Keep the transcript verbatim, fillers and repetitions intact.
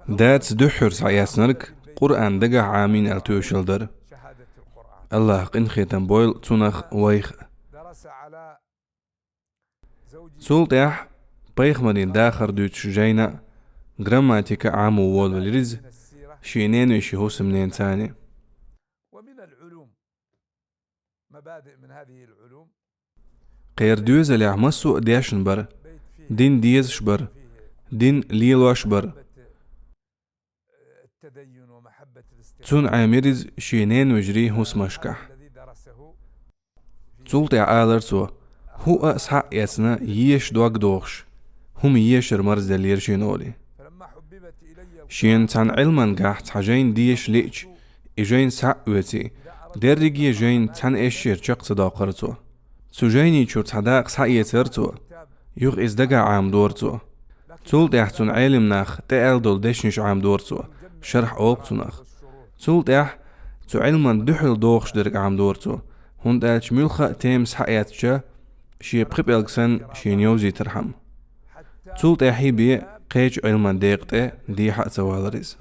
Дац дуьххьара схьаэцнарг Къуръан дагахь Ӏамийна аьлла тоьшалла дар. АллахӀа къинхетам бойла цунах а, вайх а. Цул тӀаьхьа пайхамаран дахар дуьйцуш жайна а, грамматика а Ӏамо волавелира иза шен ненавешин хӀусамненацани. Кхеран доьзалехь массо а дешна бара, дин дезаш бара, дин лелош бара. Цунна Ӏемира иза шен ненавежарий хӀусамашкахь. Цул тӀаьхьа алара цо: «ХӀуъа а схьа а эцна, еша дог дохуш, хӀума ешар марзделлера шена», олий. Шена цхьана Ӏилманехь цхьа жайна деша лиъча, и жайна схьа а оьций, дерриге а жайна цхьана эшшера чекх ца доккхура цо. Цу жайни чуьра цхьа дакъа схьаэцара цо, юха иза дагахь Ӏамадора цо. Цул тӀаьхьа цунна Ӏелам наха тӀеаьлла долу дешнаш Ӏамадора цо, шархь олу цунах. Цул тӀаьхьа цу Ӏилманна дуьхьал дохуш дерг Ӏамадора цо, хӀунда аьлча муьлхха а тема схьаэцча, шен пхи пӀелг санна шена йовзийтархьама. Цул тӀаьхьа бен кхечу Ӏилманан декъа тӀе дехьа а ца валара иза.